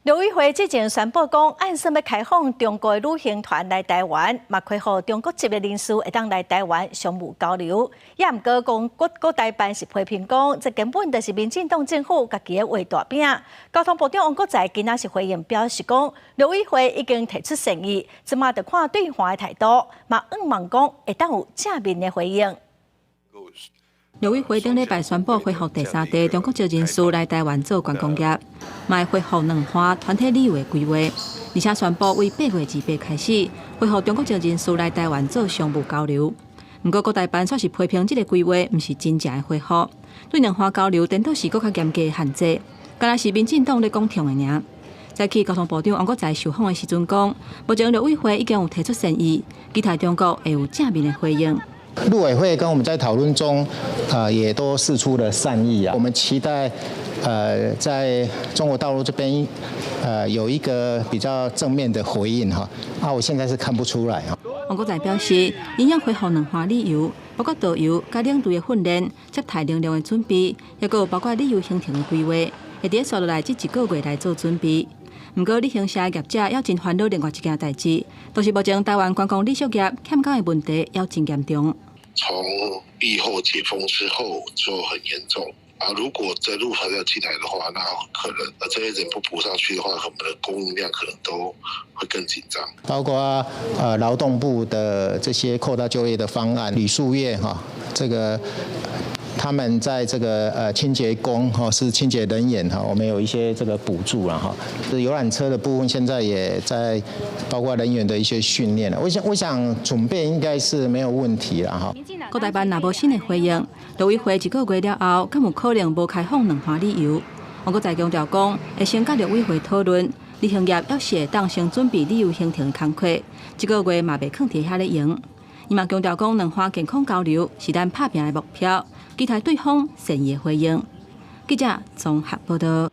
陸委會之前宣布講，按算欲開放中國的旅行團來台灣，嘛開放中國籍的人士會當來台灣商務交流。也毋過講國台辦是批評講，這根本就是民進黨政府家己咧畫大餅。交通部長王國材今仔是回應表示講，陸委會已經提出善意，這馬就看對方的態度，嘛向望講會當有正面的回應。陸委會頂禮拜宣布恢復第三地中國籍人士來台灣做觀光業，嘛會恢復兩岸團體旅遊的規劃，而且宣布為8月28開始恢復中國籍人士來台灣做商務交流。毋過國台辦煞是批評這个規劃毋是真正的恢復，對兩岸交流顛倒是閣較嚴格的限制，敢若是民進黨咧講創的爾。早起交通部長王國材受訪的時陣講，目前陸委會已經有提出善意，期待中國會有正面的回應。陸委會跟我們在討論中，也都釋出了善意啊。我們期待，在中國大陸這邊，有一個比較正面的回應哈。啊，我現在是看不出來啊。王國材表示，因應恢復兩岸旅遊，包括導遊佮領隊的訓練、接待能力的準備，抑閣有包括旅遊行程的規劃，會佇紲落來這一個月來做準備。毋過，旅行社業者猶真煩惱另外一件代誌，就是目前台灣觀光旅宿業欠工的問題猶真嚴重。從疫後解封之後就很嚴重啊！如果這陸團要進來的話，那可能這些人不補上去的話，我們的供應量可能都會更緊張。包括勞動部的這些擴大就業的方案，旅宿業哈，這個他們在這個清潔工哈是清潔人員哈，我們有一些這個補助了哈。這遊覽車的部分現在也在包括人員的一些訓練。我想準備應該是沒有問題了哈。國台辦若無新的回應，陸委會一個月了後，敢有可能無開放兩岸旅遊？王國材強調講，會先佮陸委會討論，旅行業猶是會當先準備旅遊行程的工課，這個月嘛袂囥佇遐咧用。伊嘛強調講，兩岸健康交流是咱拍拚的目標，期待對方善意的回應。記者綜合報道。